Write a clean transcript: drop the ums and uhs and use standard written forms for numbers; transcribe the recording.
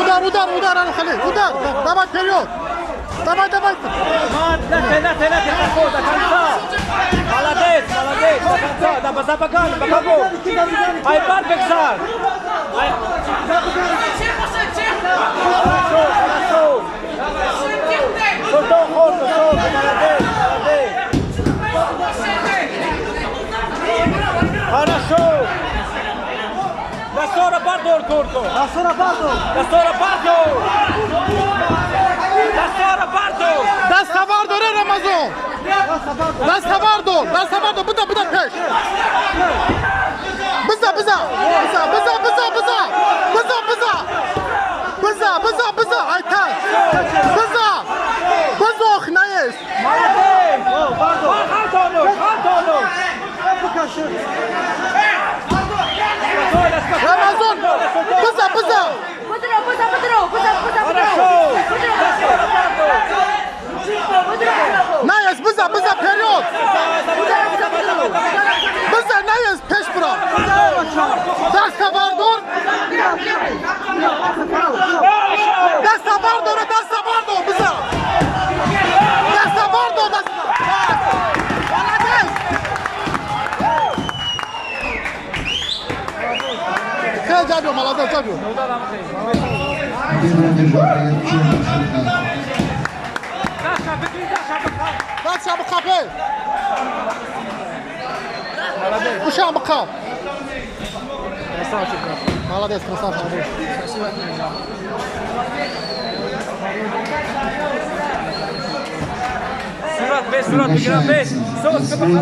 Удар, удар, удар, Алхалил, удар. Давай вперед. Давай, давай. Молодец, молодец, до конца, да, за бокал, по кого? Айбар Бекзар. Хорошо, хорошо. Султан Хорду, молодец, молодец. Хорошо. Дастора бардор, Турко. Дастора бардор. Дастора бардор. Дастора бардор. Даста бардор, Рамазон. Даста бардор, даста бардор, биза, биза пеш. Биза, биза, биза, биза, биза, биза. Биза, биза. Биза, биза, биза, айтан. Биза. Бизох наест. Молодец. Халтону, халтону. Рамазон, биза, биза. Хорошо. Наест, биза, биза, вперед. Биза, наест, пеш бра. Даста бардор. Даста бардор, даста бардор, биза. Даста бардор, даста. Молодец. Хеле ҷабио, молодец, ҷабио. Даста бихапе. Ушам бихап. Красавчик, брат. Молодец, красавчик. Спасибо. Сурат бес, сурат бигирам бес.